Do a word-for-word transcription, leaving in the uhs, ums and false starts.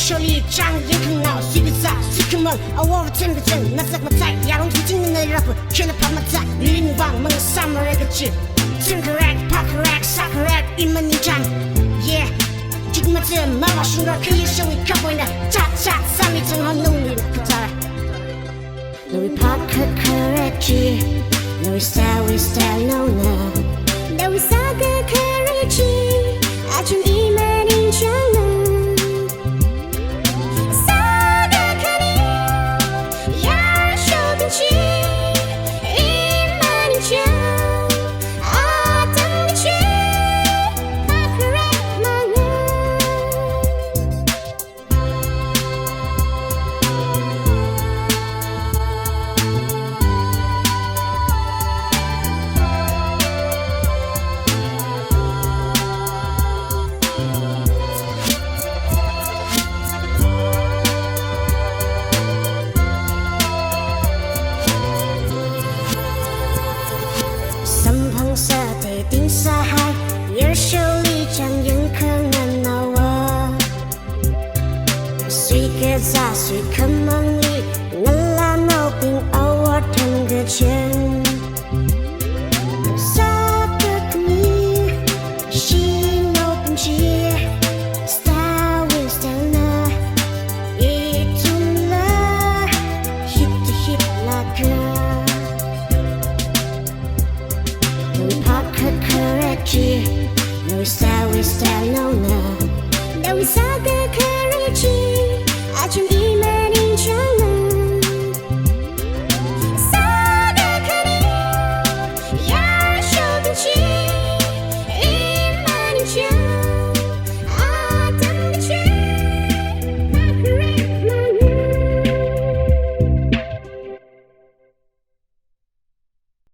Sholi chang yangkhangnao, suikazā, suikhamang, awor chang kachang, nasak matai, yarong tuching na rapa, khena pamata, mirin vang, mang summer kachi. Chang karak, pa karak, sa karak, iman ni chang. Yeah. Chik mata, mama shunga, kaya shawi kapoina, chat chat, sami chang hon nung ni katar. Nawui phākha kharek chi, nawui style wui style naona. Nawui sākha kharek chi, achun iman ni changna. Sākha khani, yar shokun chi, iman ni chang, atam chi, phākha kharek manga. Samphang sāda ting sāhai, yar sholi chang yangkhanganao a. Suikazā suikhamangli, ngalānaobing awor thang kachang. Sākha khani, shanaobing chi, style wui style na, ithumla, hit hit lāka. Nawui phākha kharek chi, nawui style wui style